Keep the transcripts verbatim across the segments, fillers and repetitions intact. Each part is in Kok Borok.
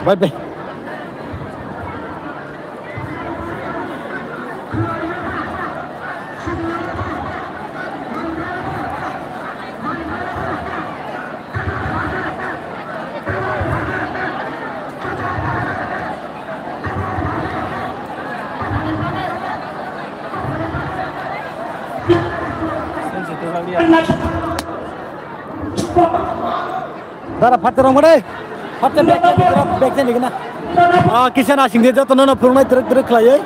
Bye bye. Dara, phatte rwng mare. Phatte bag, bag, bag, bag, Ah, kisa nasing de joto nono phurungnai twrwk twrwk khlaiwi.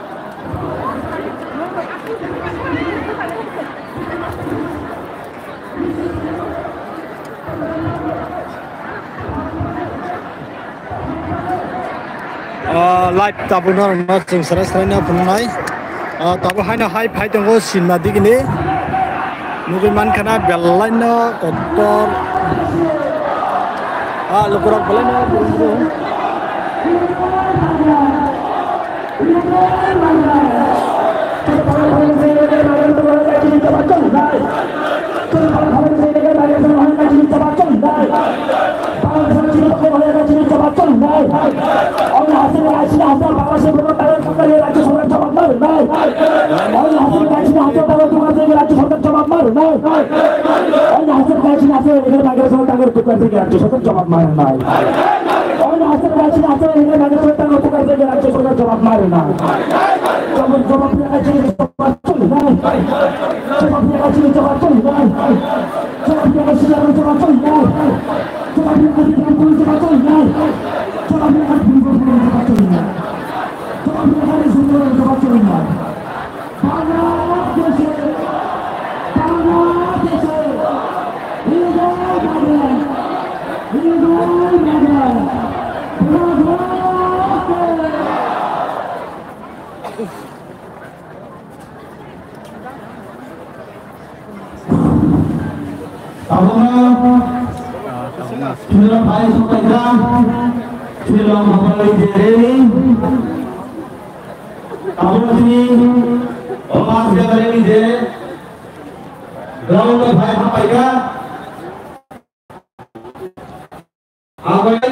Ah, live tabuk norokno chwng swrai swraino phunuknai. Ah, tabuk haino hai phai tongo sinma digini. Nugwi mankha na belaino kotor. Ah, lukurok belaino burum burum. Tabukno, sila pai sopaikha, sila mapalai jereni. Tabukno sini, omas gabareni je, ground o pai sopaikha. Abai.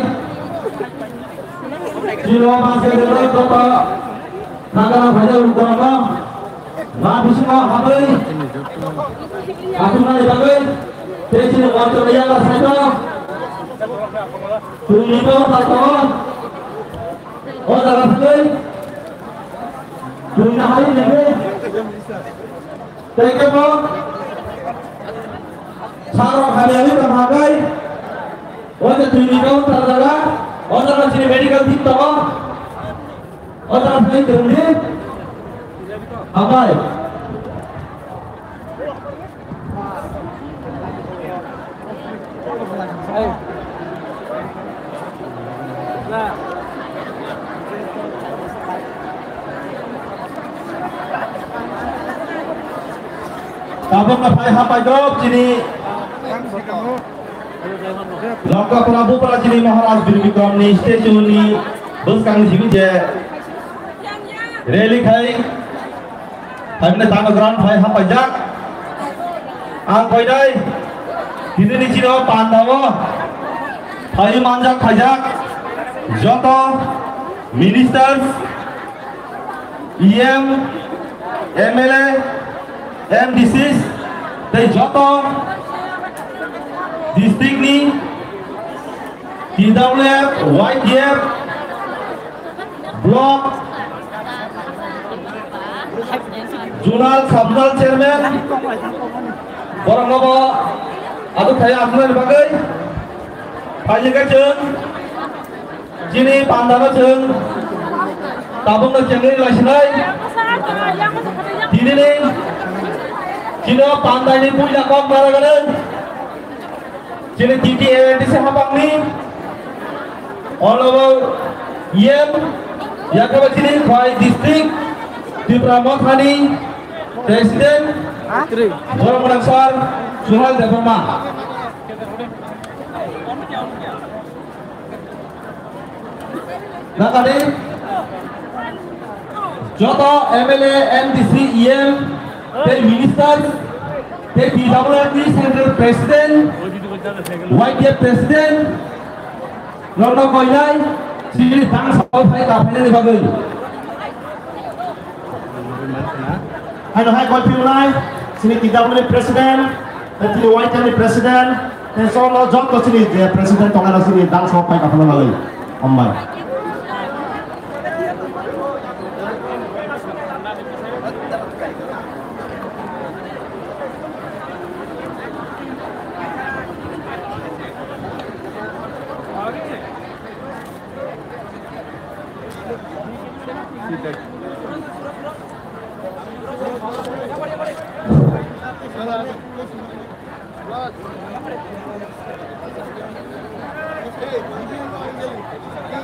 Chini o manse de joto thangana phaijak lukurokno ma bisingo habwi achuknani bagwi tei chini monchoni yala saito twi ni kok ta tongo. O jaga thangwi twi nahai nini. Tei kebo sarok hamyani tongkha khe, o je twi ni kok tarjala, o jaga chini medical team tongo, o jaga thangwi tongdi. Hambai. Tabukno phai hapai dok chini Longkapura Bupara chini Maharaj Bir Bikram ni statue ni bwskang ni simi je rally khai Phaimani tangwi ground phai hapaijak. Ang phainai tini ni chini o panda o phai manjak khaijak joto ministers, E M, M L A, M D Cs tei joto district ni T W F, Y T F, block, zonal, sub-zonal chairman, borokno bo aswk khai achuknani bagwi phaijak khe chwng chini pandano chwng tabukno chengwi laisinai. Tinini chini pandani puila kok mara gwnang. Chini T T A D C hapangni Honorable E M, yakaba chini Khwai District Tipra Mothani President, Borok Gwnang Sir Suhel Debbarma. Nakadi joto M L A, M D C, E M tei minister tei T W F ni central president, Y T F president rokno koinai Chini tang sawi phai ta phainani bagwi. Haino hai koi philnai, chini T W ni president, tei chini Y T L ni president, tei solo joto chini je president tongnai chini tang sawi phai ta phainani bagwi. Hambai.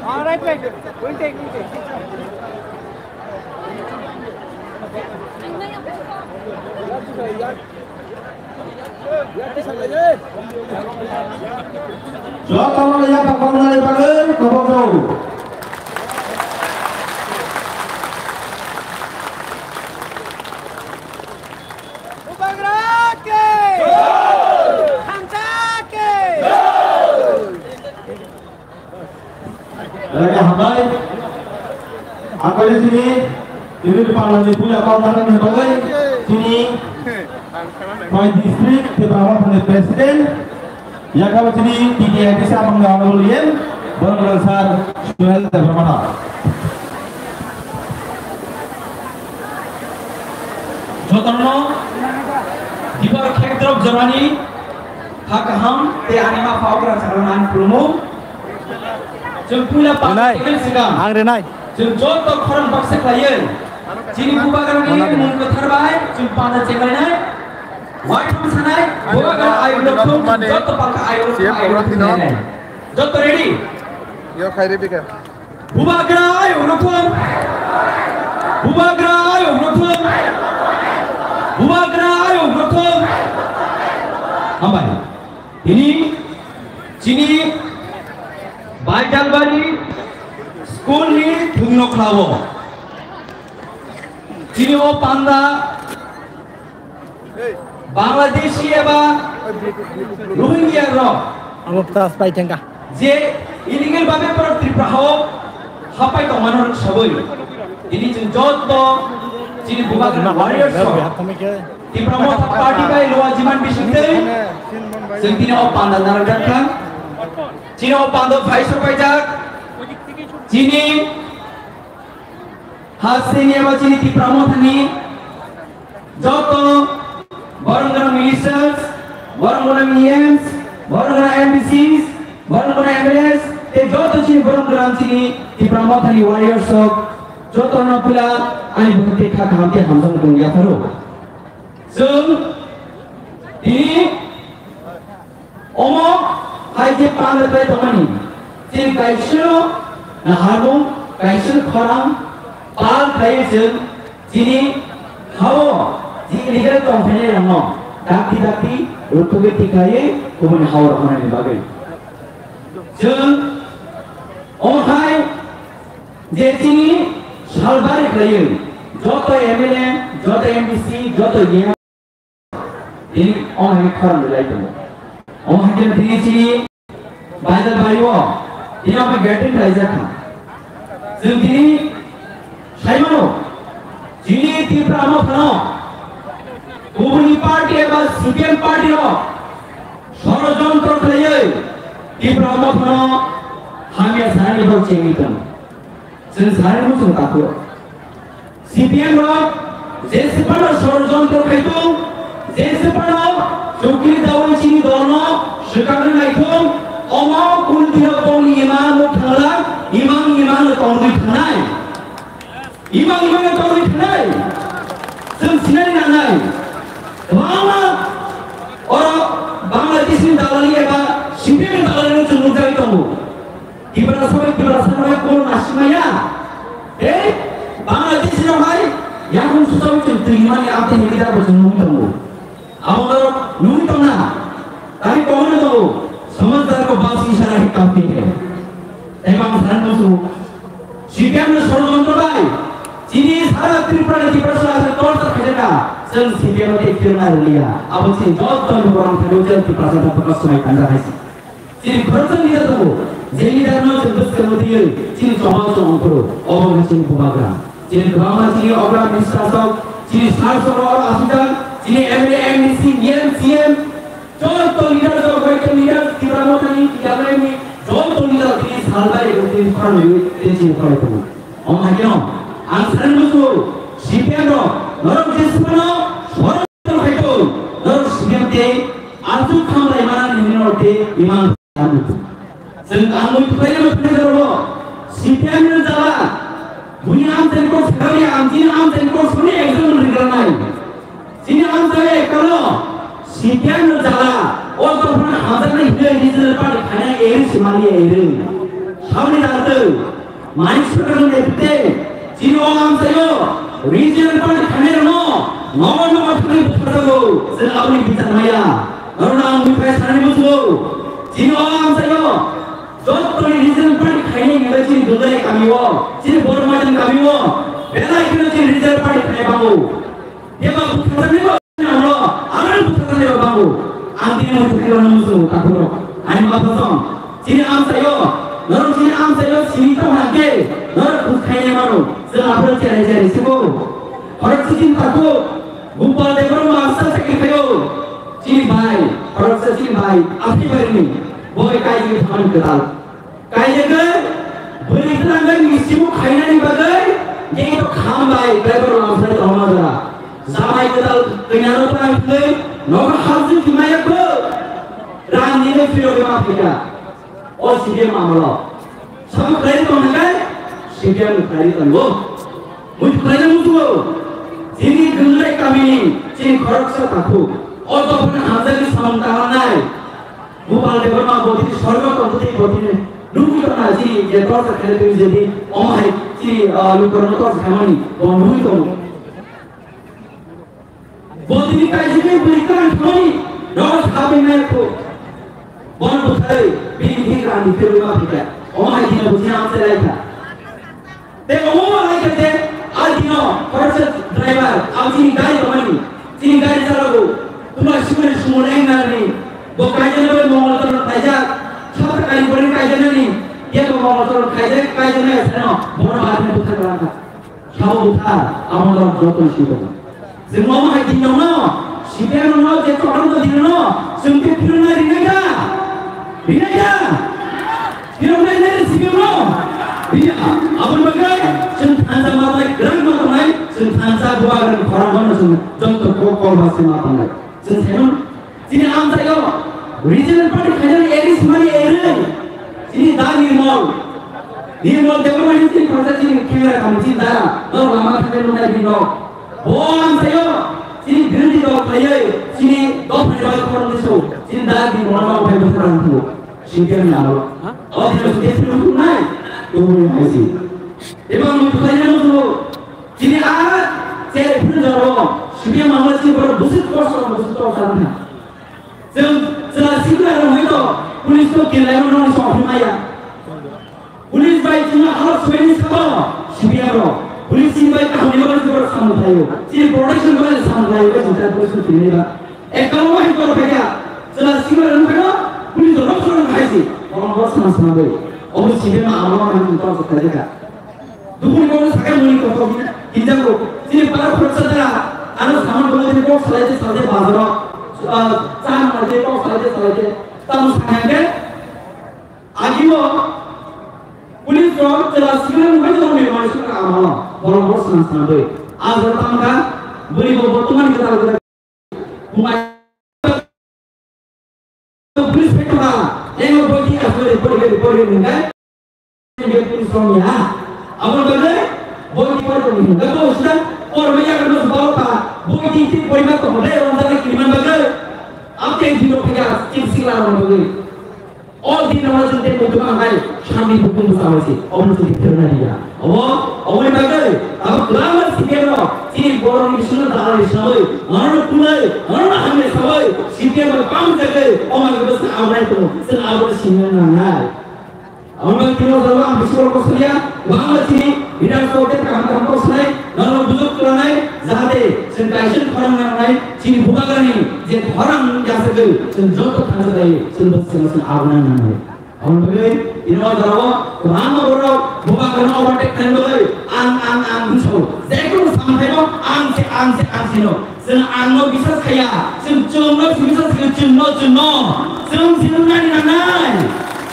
All right, right. We'll take, we'll take. Jotono yaphang tongnani bagwi kobogo. Bubagra ki! Thansa ki! Lagi hambai. Angkali sini, ini di panglang di puya kau tangan ni bagai. Sini, Phai district Tipra Motha ni president, yakabo sini T T I D sa mangga honorable M, Honorable Sir Suhel Debbarma. Jotono, Dibar Khekdrop Jorani, Hakaham, te anima Paukra Sarangan Prumo. Chwng puila Rinai. Pangkha tengel sikam. Ang Rinai. Chwng joto khorang baksa khlaiwi. Chini Bubagrani mung kwthar bai chwng panda chenglainai. Waitham sanai, Bubagra ayuk rok thung, joto pangkha ayuk rok thung, ayuk rok thung. Joto ready? Yo khairi bika. Bubagra ayuk rok thung. Bubagra ayuk rok thung. Bubagra ayuk rok thung. Hambai. Tini chini Baijalbari school ni thungno khlawo. Chini o panda Bangladeshi eba Rohingya rok abo tas pai thengka. Je illegal babe poro Tripura hao hapai tongmano rok sabai. Tini chwng joto chini Bubagra warriors rok. Tipra Motha Party bai Lower Diman bisingtwi chwng tini o panda narwkjak kha. Chini o panda phai sok paijak. Chini ha sini eba chini Tipra Motha ni joto borong gwnang ministers, borong gwnang E Ms, borong gwnang M D Cs, borong gwnang M L As, tei joto chini borong gwnang chini Tipra Motha ni warriors rok joto no pula ani bwkhak tei kha kaham tei hamjakmung tong yapharo. Chwng tini omo hai je panda khlai tongmani, chini kaisa no naharmung, kaisa no khorang pal khlai chwng chini hao je illegal tongphainai rokno dakti dakti rutugwi tikhlaiwi kubuni hao rok manani bagwi. Chwng omo hai je chini salbari khlaiwi joto M L A, joto M D C, joto E M, tini omo hai khorang rwlai tongo. Omo hai khe tini chini Baijalbari o tini omo gathering khlaijak kha. Chwng tini sai mano, chini Tipra Mothano kubuni party eba C P M party rok sorojontro khlaiwi Tipra Mothano hamya sanani rok chengwi tongo. Chwng sanani muchung takhuk. C P M rok je se phano sorojontro khai tongo, je se phano chukri dawi chini dolno swkangwi nai tongo, omo kuntirok bongni imang no thangla, imang imang no tongwi thangnai. Imang imang no tongwi thangnai. Chwng sinani nangnai. Kwbangma oro Bangladeshni dalali eba C P M ni dalali no chwng nukjagwi tongo. Tiprasa bai Tiprasa bai kuno nasimaya. Tei Bangladesh rok hai yakung susawi chwng twimani aboni hwnkhe abo chwng nugwi tongo. Abo norok nugwi tongna. Tei komono tongo. Samajhdar ko baat ki ishara hi kaafi hai. Tei bang san musu. C P M ni sorojontro bai chini sara Tripura ni Tiprasa bai torture khaijaka. Chwng C P M ni tei phirna rwliya. Abo chini joto ni borok thangwi chwng Tiprasa ta focus khai tangja hai. Chini khoroksa leader tongo, je leader no chwng bwskango twi chini chongma chong phuru obo wngkha chini bubagra. Chini kwbangma chini okra biswasrok, chini sar songno oro asijak, chini M L A, M D C, E M, C M, joto leader rok, joto leader, Tipra Mothani, T W F ni joto leader chini salbai rok chini khorang rwi tei chini khorang tongo. Omo hai kheno ang sanani muchungo C P M rok norok jesphano Norok sibiyam tei aswk khamlai manani hinwi norok tei imang khlainai. Chwng ang mui kwplainai philai rokbo C P M ni jala. Buini amchaini kok sakani ang chini amchaini kok soni example rinai. Chini amchai ekalo C P M ni jala. O dophani hamjaknai hinwi regional party khainai eri simani eri. Saboni daltwi. Manik Sarkar ni netrite chini o amchaio regional party khainairokno nogo nogo thangwi butharjago, chwng aboni bichar maya. Norokno ang mui phai sanani muchungo, chini o amchaio jottoni regional party khainai hinwi chini Dundai kamio, chini Bormajan kamio belai kheno chini regional party khainai bango. Eba butharjaknai ba ano, ano butharjaknai ba bango. Ang tini mo butharjaknai mo sung takhurok. Ani ma phasong. Chini amsayo, norok chini amsayo sini tong hake, norok butharjaknai mano. Chwng aphuru cherai cherai siko. Horok chini takhu, Gopal Debbarma sa sakhi khayo. Chini bai, horok sa chini bai, aphai barini. Boi kai chini thaman kedal. Kaijagwi bwrwi gwnangwi mistimu khainani bagwi jeng to khambai driver lamsai tongma jora. Jamai kwtal kwnano twlang thwngwi nogo halswi thwngmaya kho. Rang nini phirogwi ma phaikha. O C P M amalo. Sabo khlai tongnakai C P M khlai tongo. Mui khlaina mutuo. Chini gwnglai kamini chini khoroksa takhuk. O dophani hamjakni samung tangnai. Gopal Debbarma botini sorgo tongtwi botini nukwi tongna chini je torsa khaina twi jodi omo hai chini, ah, lukurokno torsa khaimani bo nukwi tongo. Botini kaijagwi bwrwi kwrwng thangmani nogo sabwi naikho. Bono bwtharwi bini thik rani phirwi ma phikha. Omo hai dino botini amchai laikha. Tei omo hai khe tei a dino khoroksa driver, ang chini gari tongmani, chini gari chalogo, tuma sumani sumon eng nani, bo kaijaknai bai Mongol Toron khaijak, sapta kali pore kaijaknani, yeko Mongol Toron khaijak, kaijaknai sano, bono badini bwthar kwlangkha. Sabo bwthar, amo norok joto si tongo. Chwng omo hai din tongo, C P M rokno je chwng tongma din no, chwng tei phirwngna rinai kha? Rinai kha? Phirwngna rinai C P M rok? Riya. Aboni bagwi chwng thansa ma bai kwrwng ma tongnai, chwng thansa bubagrani khorang bono chwng joto kok kok ba se ma tongnai. Chwng saimano Chini amchaio regional party khainani eri simani eri. Chini da Nirmal. Nirmal Debbarma ni chini khoroksa chini camera kami chini da. No lama thangwi nungnai bini no. Bo amchaio chini birodhi dol khlaiwi chini dophani bagwi khorang diso. Chini da Nirmal no bai bwtharang thu. Singkir ni alo. O dino singkir ni nai. Tubui haisi. Eba mui khlaina musulo. Chini a cheri phuru jaro, sibia mamla chini borok bwswk kosto, bwswk kosto wngkha. Chwng chwla sikla rok hoi to, police to kelai rok nong song hwnmaya. Police bai chwngno halok swbaini sabo, sibia rok. Police chini bai kaham ni bagwi borok samung khlaio. Chini protection bagwi samung khlaio, bai chwng police no tini ba. Ekdom wahai borok phaikha, chwla sikla rok hoi to, police rok song haisi. Borok bo sana sana bai. Obo sibia ma amo ma ni to khlaikha. Dukun kono sakha muni kotor hinjago. Chini para khoroksa dara, ano saman kono chini kok salai de salai de bazaro, ah, cha nang de kok salai de salai de. Tamo sakha ke, agimo, police rok chwla sikla rok bai jora ni manwi saka amalo. Borok bo sana sana bai. Ajar tamkha, bwrwi bo bortoman kwtal kwtal. Bumai police bai tongkha, yang boi di asli boi di boi di nungkai. Yang police tong ya. Abang bade boi di boi di nungkai. Kau sudah por maya kan sudah apa? Boi di itu boi mat tong deh orang sana kiriman bade. Apa yang di lo kerja? Cip sila orang bade. O din no chwng tei muitu ang hai samni bukhuk bwsa bai se, omo chwng tei thwrwngna diya. Omo, omoni bagwi abo kwbangma C P M rok chini borokni bisingo dalai sawi, onorokno kunui, onorokno hamya sawi, C P M bai bang jagwi, omo bagwi bwsa abrai tongo, chwng abono sinna nangnai. Omo bagwi tini o jaga ang bisingo kok saliya, kwbangma chini leaders rok tei kaham kaham kok sanai, norok bujok kwlanai, jahate chwng kaisa khorang nangnai, chini bubagrani je khorang jasagwi, chwng joto thansa bai, chwng bwsa chwng abrai nangnai. Hwnwi ino jorao kwbangma borok bubagrano overtake khlaina bagwi ang, ang, ang hwnwi sao. Jekunu samthaino ang se, ang se, ang sino. Chwng angno bisas khaiya. Chwng chwngno se bisas khaio, chwngno, chwngno. Chwng se wngnani nangnai.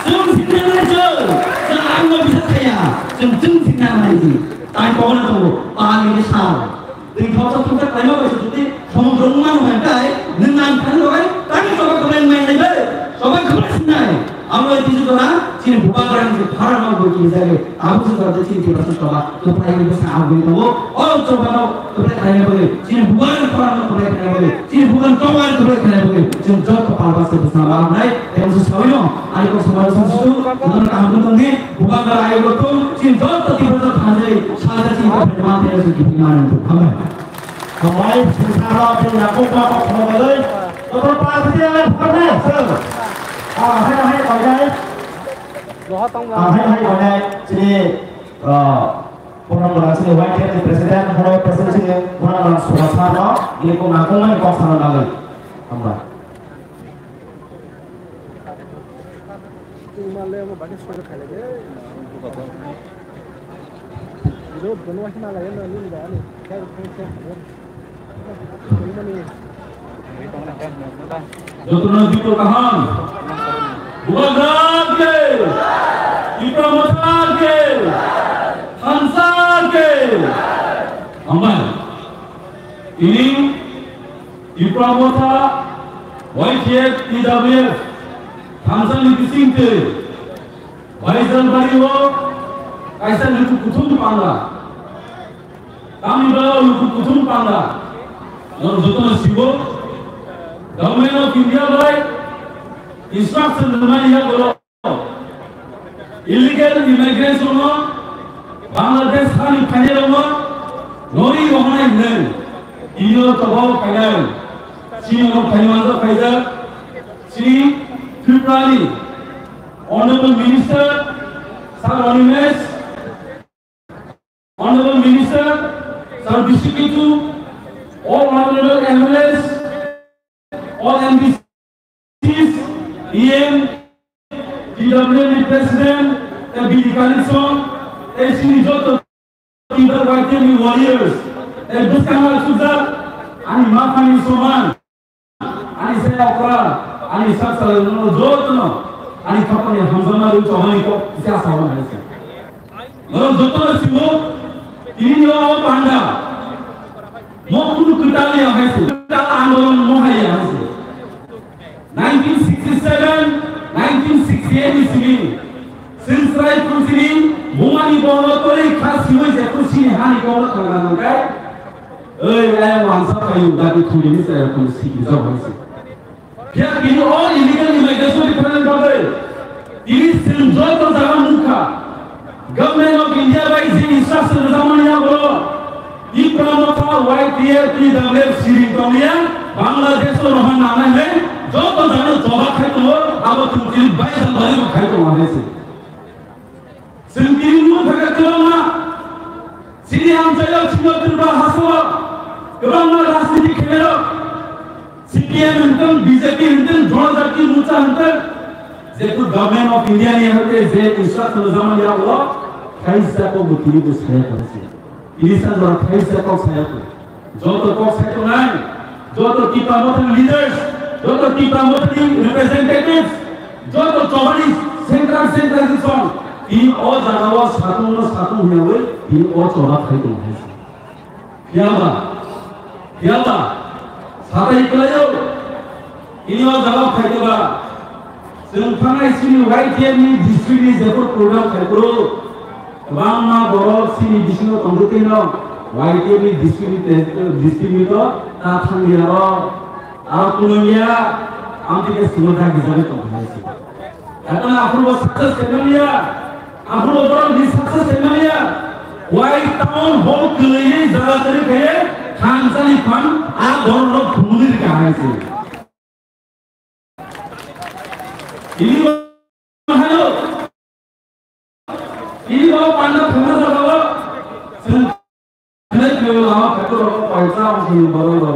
Chwng se wngnani chwng. Chwng angno bisas khaiya. Chwng, chwng se wngnani. Tai pogona tongo. Pal ni sal. Twi thoksa thoksa khlaima bai se jodi somudro wngmano hwnkhe, nwng ang thani logai, tani choba kwplai wngmai nai bai, choba kwplai sinai. Amo tei tisi jora, chini bubagrani je khorang no bo kini jagwi, abo se jora chini Tiprasa choba kwplai ni bwsa aboni tongo. O choba no kwplai khlaina bagwi, chini bubagrani khorang no kwplai khlaina bagwi, chini bubagrani choba no kwplai khlaina bagwi, chwng joto palba se bwsa ma nai, tei bwsa sawi no, ani kok samani sung susu, joto no kaham tong di. Bubagra ayuk rok tong, chini joto Tiprasa thanjai, salsa chini joto phaima tei chini kiphilma nang tong. Hambai. Hambai, singsa rok chini yakuk ma kok khorok bagwi. Joto party ang phar nai, sir. Ah, hai, hai, hai, hai. Ah, hai, hai, hai, hai. Chini, ah, Purna Mura chini Y T F ni president, hono president chini Purna Mura Subhas sir no, ini kok nangkukmani kok sana bagwi. Hambai. Jotono jito kaham. Bubagra ke, Tipra Motha ke, Thansa ke. Hambai. Ini Tipra Motha, Y T F, T W F, Thansa ni bising ke. Baijalbari o kaisa luku kuthum panda. Tamni ba luku kuthum panda. Norok jotono sibo. Government of India bai instruction rwmani yago illegal immigration no Bangladesh hani phainai rok no nori rohonai hwnwi. Iyo tobao phainai. Chini no phainai manjak phaijak. Chini Tripura ni Honorable Minister, Sir Animesh, Honorable Minister, Sir Bishik Kitu, all Honorable M L As, all M D Cs, E M, T W F President, the B D Collection, the Senior Doctor Peter White ni warriors, eh, bwskang ha sujak, ani ma pha ni soman, ani saya okra, ani sak salai no jotono, ani khapani hamjama ru chawani ko sia sawan hai se. Norok jotono simo, tini yo panda, mo kunu kwtal ya hai se, kwtal andolon mo hai ya hai se. Nineteen sixty-seven, nineteen sixty-eight ni simi, Sinsrai Phunsini, Bumani Bono Tori, Khasiwi Jeku Sini Hani Bono Thangna Nangkai, Oi, Ayang Wansa Payu, Dagi Thuli Ni Saya Phunsini Jawai Si. Phiya kini o illegal immigration department bagwi, kini chwng joto jaga nukha. Government of India bai je instruction rwjakmani yago, Tipra Motha Y T F T W F siring tongya, Bangladesh o rohor nangnai hai, joto jagano choba khai tongo, abo chwng chini bai jang bai bo khai tongo hai se. Chwng tini nuk thangkha kwbangma, chini amchaio chini Tripura hasteo kwbangma rajniti khainairok, C P M hwnkhe, B J P hwnkhe, Janajati Morcha hwnkhe, jehetu Government of India ni hwnkhe je instruction rwjakmani yago, khaisa kok bo tini bo saya khaisa. Tini sa jora khaisa kok saya kok. Joto kok sai tongnai, joto Tipra Motha ni leaders, joto Tipra Motha ni representatives, joto chobani central central song, tini o jagao satung no satung hwnyawi tini o choba khai tongo hai se. Phiyaba, phiyaba, satai kwlaio, tini o jagao khai tongo. Chwng thangnai chini Y T F ni district ni jephru program khai phuru, kwbangma borok chini bisingo tongwi twi no, Y T F ni district ni te-, district ni to ta thangya ro, aro kunungya, amtwi khe chwngno dagi jagwi tong hai se. Haikhe aphuru bo success khaimaliya, aphuru bo borok ni success khaimaliya, wai town hall kwlwiwi jaga kwrwi khe thansa ni phan a borok rok phunugwi rwkha hai se. Ini halo. Ini bawa panda panda bawa. Sini kau lama kau rokok paisa aku sini bawa lo.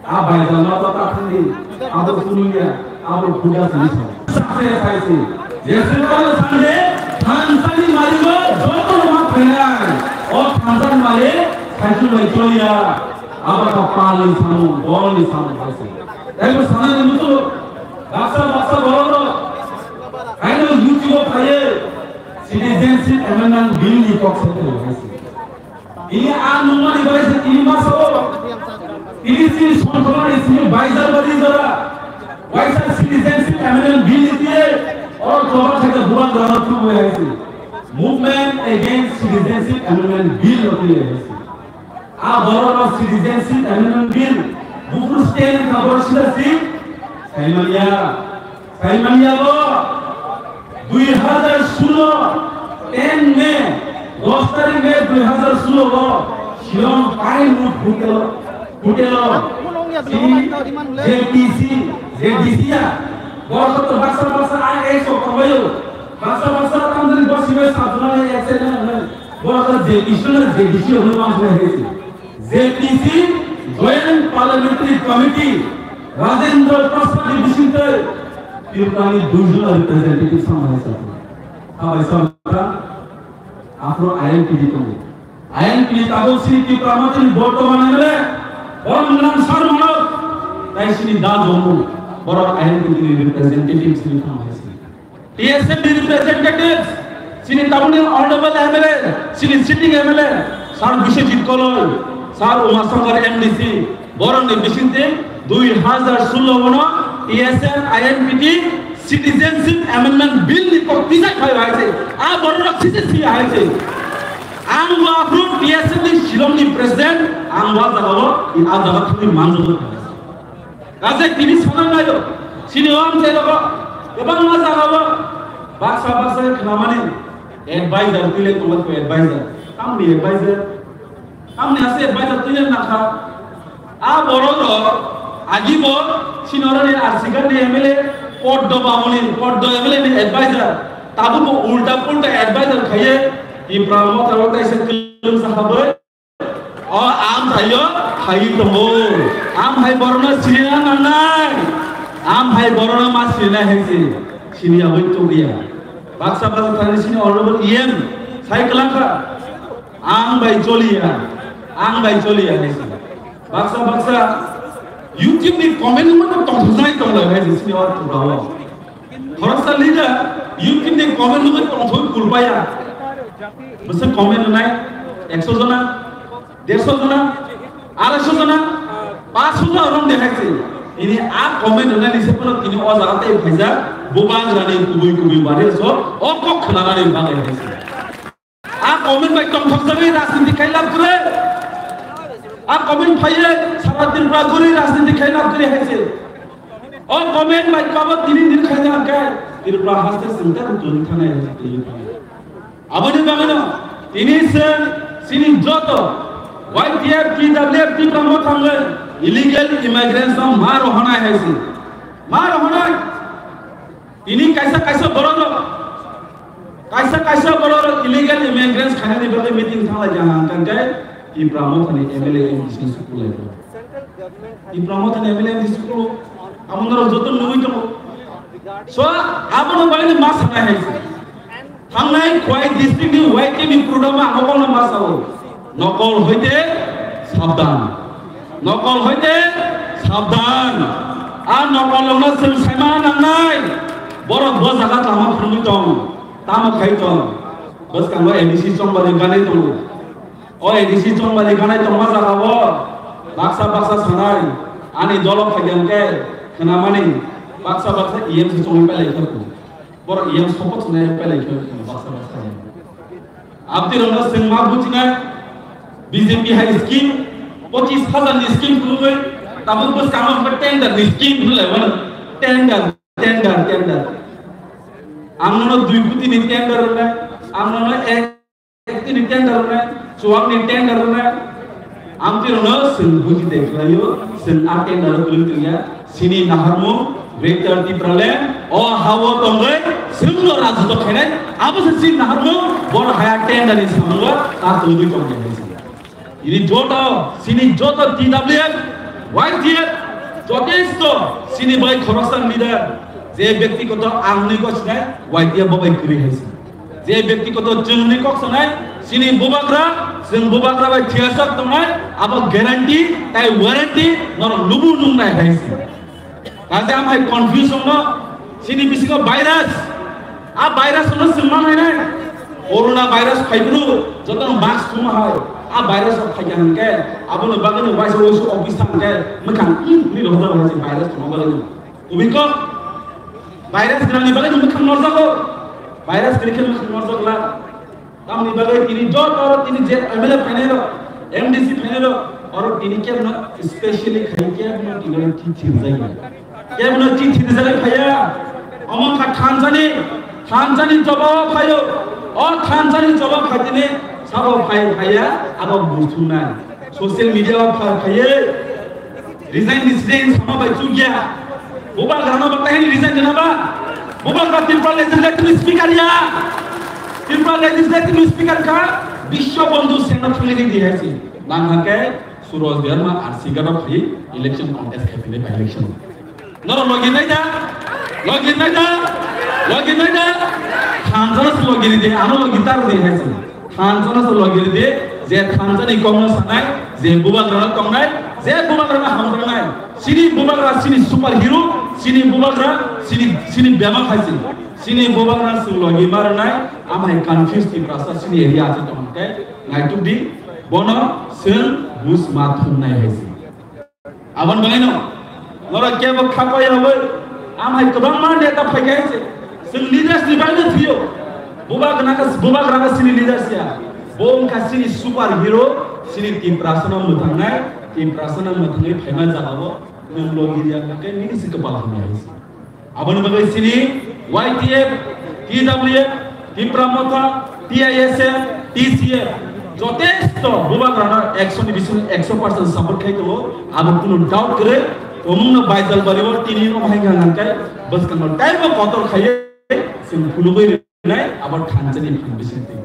Abai jama to tak sini. Aku sununya. Aku kuda sini. Sampai saya sini. Jeswkano sande thansani maliko jotono ma phainai. O thansani malik saichung bai choliya. Abo kha palni samung, bolni samung hai se. Taibo sanani muchungo baksa baksa borok rok kaino YouTube o phaiwi Citizenship Amendment Bill ni kok sai phaiwi hai se. Ini a nungmani bai se tini ma sao. Tini sini songroni sini baizar bari jora. Waisa Citizenship Amendment Bill ni tiye o choba khaja buwa jora tu bai hai se. Movement Against Citizenship Amendment Bill no tiye hai se. A borok no Citizenship Amendment Bill buphuru stand kha borok sida si. Saimanya. Saimanya bo dui hazar sulo ten May, dos tarik May dui hazar sulo o Shillong Pinewood Hotel, Hotel o J T C, J T C ya, borok to baksa baksa ang ek sok tongbayo, baksa baksa tamjani bosi bai sabjana ek sai na, borok to J T C na J T C o hwnwi ma hwnwi hai se. J T C, Joint Parliamentary Committee, Rajendra Prasad ni bisingtwi Tripura ni duijon representative samai sa. Samai sa, aphuru I N P T tongo. I N P T tabuk sini Tripura motini bortoman M L A, Borok nang sar manok, tai sini da jomu, borok I N P T ni representative sini samai sa. T S F ni representatives, sini tabukni honorable M L A, sini sitting M L A, Sir Biswajit Koloi, Sir Uma Shankar M D C, borokni bisingtwi dui hazar sulo ono T S F I N P T Citizenship Amendment Bill ni kok tisai phai hai se, a borok sisi si hai se. Ang bo aphuru T S F ni Shillong ni president, ang bo a jaga o, a jaga thangwi manjak. Kaisa tini sana naio, sini o amchai rogo, kwbangma jaga o baksa baksa khnamani advisor twi le tongo kho advisor. Tamni advisor? Tamni ase advisor twi le nakha. A borok rok agi bo sini oroni Arsigar ni M L A, Poddo Bamuni, Poddo M L A ni advisor. Tabuk bo ulta pulta advisor khaiye, Tipra Motha rok kaisa kwlwng sahabai. O am thaio, thai tongo. Am hai borno sirina nangnai. Am hai borno ma sirina hai se. Sini aboi tongya. Baksa baksa thani sini honorable E M sai kelangka. Ang bai choliya. Ang bai choliya hai se. Baksa baksa YouTube ni comment mo tong thujai tong lai hai se sini or tong. Khoroksa leader, YouTube ni comment nugwi tongthok kulbaya. Bwswk comment rwnai, ekso jona, derso jona, araisho jona, paanch sho jona rong dekhai se. Ini a comment rwnai ni se pono tini o jaga tei phaijak, bubagrani kubui kubui bari so, o kok khwnanani bagwi hai se. A comment bai tongthokjagwi rajniti khai lab kwrwi. A comment phaiwi sara Tripura guri rajniti khai lab kwrwi hai se. O comment bai kabo tini din khai jang kai. Tripura haste singta tuni thanai hai se. Aboni bagwino tini se sini joto Y T F, T W F, Tripura mo thangwi illegal immigrants no ma rohonai hai se. Ma rohonai. Tini kaisa kaisa borok rok, kaisa kaisa borok rok illegal immigrants khainani bagwi meeting thanglai ya hang kang kai Tipra Mothani M L A M D C ni sukul lai bo. Tipra Mothani M L A M D C sukul amo norok joto nugwi tongo. So abono bagwi ma sanai hai se. Thangnai Khwai district ni Y T ni program ang okolno ma sao. Nokol hoite sabdan. Nokol hoite sabdan. A nokol no chwng saima nangnai. Borok bo jaga tamo phwrwngwi tong. Tamo khai tong. Bwskango A D C chongbali ganai tongo. O A D C chongbali ganai tongma jaga o baksa baksa sanai. Ani dolo phaiya hwnkhe khnamani baksa baksa E M C chongwi pailai khe. Borok yang support nai pelai khe baksa baksa. Abdi rokno chwng ma bujinai B J P hai scheme, pochis hajar ni scheme phunugwi, tabuk bwskango hwnba tender ni scheme phunulai mano. Tender, tender, tender. Ang nono dui koti ni tender rwnai, ang nono ek Tini tender rwnai, chuwak ni tender rwnai. Amtwi rwno chwng buji de khlaio, chwng a tender o kwrwi tongya. Chini naharmung Greater Tipraland o ha-o tongwi chwngno rajotw khainai. Abo se chini naharmung, boro haya tender ni samungo ta tongwi tongya hai se. Ini joto, chini joto T W F, Y T F, jotesto chini bai khoroksa leader. Je byaktigoto ang hwnwi kok sanai, Y T F bo bai kwrwi hai se. Je byaktigoto chwng hwnwi kok sanai, chini bubagra, chwng bubagra bai thiyasok tongnai, abo guarantee tai warranty norok lubu nungnai hai se. Kaisa amhai confuse wngno, chini bisingo virus, a virus wngno chwng man hai nai. Corona virus phaiphuru jotono mask thuma hai, a virus rok phaikha hwnkhe, abono bagwino waisa waisa office thangkhe mwkhang, hmm, hwnwi rohorjak hai se virus thuma bagwino. Kubui kok, virus gwnangni bagwi no mwkhang norjago. Virus kwrwi khe mwkhang norjak la. Tamni bagwi tini joto oro tini je M L A phainai rok, M D C phainai rok, oro tini kebno specially khai kebno tini oro chithi rijak ya. Kebno chithi rijak phaiya. Omo kha thanjani, thanjani jobab phaio. O thanjani jobab phai tini sabo phai phaiya, abo busunai. Social media o phai phaiye. Resign ni resign sama bai chukya. Bubagrano bakta hini resign dena ba. Bubagra Tripura legislative speaker ya. Tripura legislative speaker kha Biswa Bandhu Sena thangni di hai si. Nang hake Suraj Debbarma R C garo khai election contest khai by election. Noro logi nai da. Logi nai da. Logi nai da. Khanjana se logi di ano logi tar di hai si. Thansa no logi de, je thansa ni kok no sanai, je bubagra no tongnai, je bubagra no hamjaknai. Chini bubagra chini super hero, chini bubagra chini, chini bebak hai si. Chini bubagra chwng logi ma rwnai, amhai confuse Tiprasa chini area achai tongkhe, naituk di, bono chwng bus ma thumnai hai si. Aboni bagwino norok kebo kha koi rogwi, amhai kwbangma neta phai khe se, chwng leaders ni bagwi thwiyo. Bubagra kha, bubagra kha chini leaders ya. Bo wngkha chini super hero, chini Tiprasa no mwthangnai, Tiprasa no mwthangwi phaima jagao nwng logi ya khe nini se kwpal hamya hai se. Aboni bagwi chini Y T F, T W F, Tipra Motha, T I S F, T C F, jotesto bubagrano ekso ni bisingo ekso percent support khai tongo, abo kunu doubt kwrwi. Omungno Baijalbari o tini no hai hwnka hwnkhe bwskango taibo kotor khaiwi chwng phunugwi rinai abo thansa ni phan bisingtwi.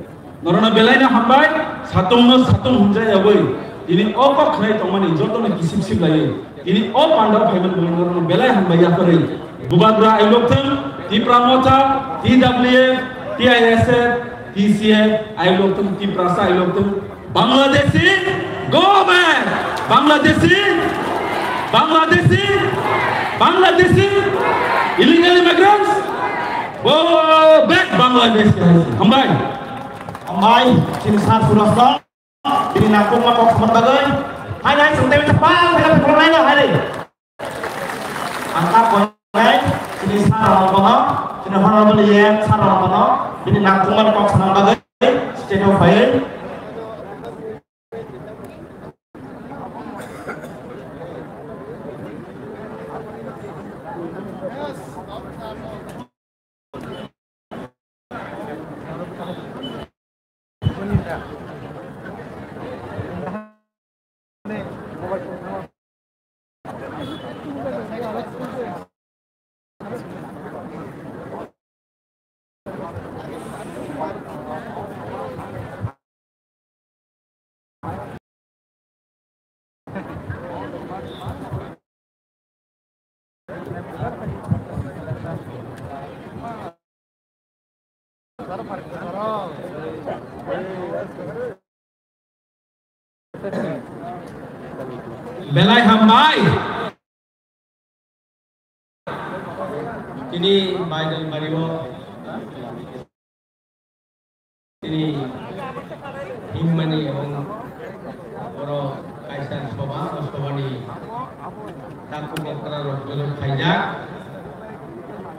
Norokno belai no hambai, satung no satung hwnjai yabwi tini o kok khnai tongmani jotono kisip sip laiwi. Tini o pandao phaimani borok norokno belai hambai yakarwi. Bubagra ayuk thung, Tipra Motha, T W F, T I S F, T C F, ayuk thung, Tiprasa ayuk thung. Bangladeshi, go back! Bangladeshi, Bangladeshi, Bangladeshi, illegal immigrants, go back Bangladesh. Hambai. Hambai, chini sa surasa. Bini nangkukma kok samani bagwi. Hai, hai, sung tebita pal, tebita pal, hai, hai. Ang tak konai, chini sir rok bono, chini honorable E M sir rok bono, bini nangkukma kok samani bagwi, stage o phaiwi. Belai hambai. Tini Baijalbari o tini himmani ebong oro kaisa soba, o sobani takhuk okra rok belok khaijak.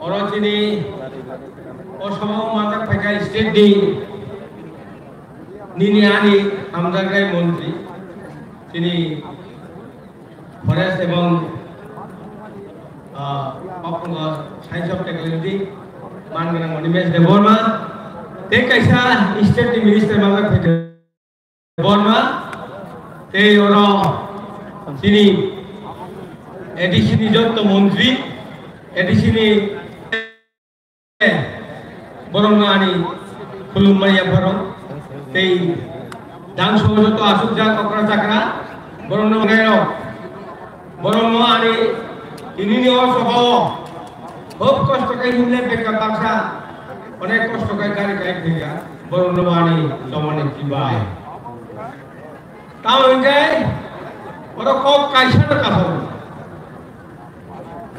Oro tini o soba o manjak phaikha state ni nini ani hamjaknai montri tini Forest ebong, ah, Papungo Science of Technology, man gwnang Animesh Debbarma, tei kaisa state ni minister manjak phaikha Debbarma, tei oro chini A D C ni jotto montri, A D C ni Borokno ani khulumma yapharo tei dangso joto asukjak okra chakra borokno manai rok. Borokno ani tinini o sobao Hub kosto khe himle beka baksa, onek kosto khe gari kai phika, borok no ani tomani chibai. Tamo hingke, oro kok kaisa no kasao.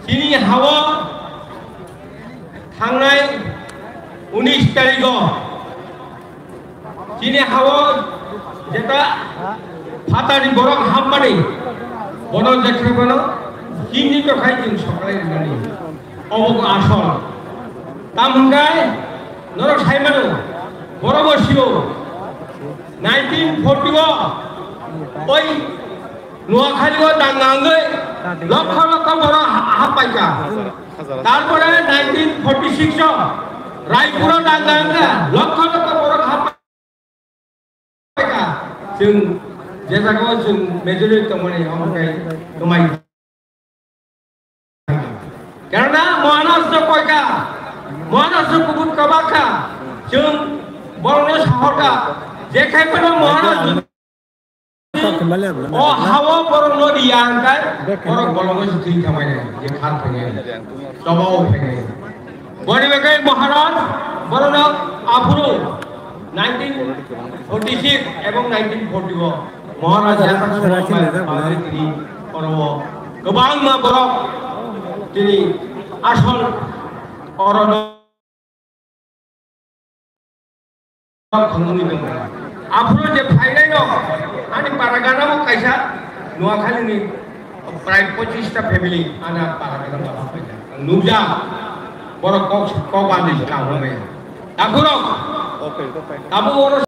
Chini hao thangnai unis tarigo chini hao jeta phatani borok hammani bono jekhe bono chini to khai chwng soklai rwnani. Obo asol. Tam hingke norok sai mano, borok bo sio. Nineteen forty o oi Noakhali o danga wngwi lokho lokho borok ha-, happaikha. Tarpore nineteen forty six o Raipur o danga wngkha, lokho lokho borok happaikha. Chwng je jagao chwng majority tongmani omo khe kwmai. Karena Maharaj no koika, Maharaj no kubut kabaka, chwng borokno sahorka, je khai phano Maharaj o hao borokno riya hwnkhe, borok bolongo se thwi thamai nai, je khar phai nai, choba o phai nai. Boni bagwi Maharaj borokno aphuru nineteen forty six ebong nineteen forty o Maharaj yathak songma bai tini oro kwbangma borok tini asol oro no khongnwi tongkha. Aphuru je phainai no ani para gana bo kaisa Noakhali ni prai pochis ta family ana para gana bo phainai. Ang nukjak borok kok kok ani kaham bai. Aphuru abo oro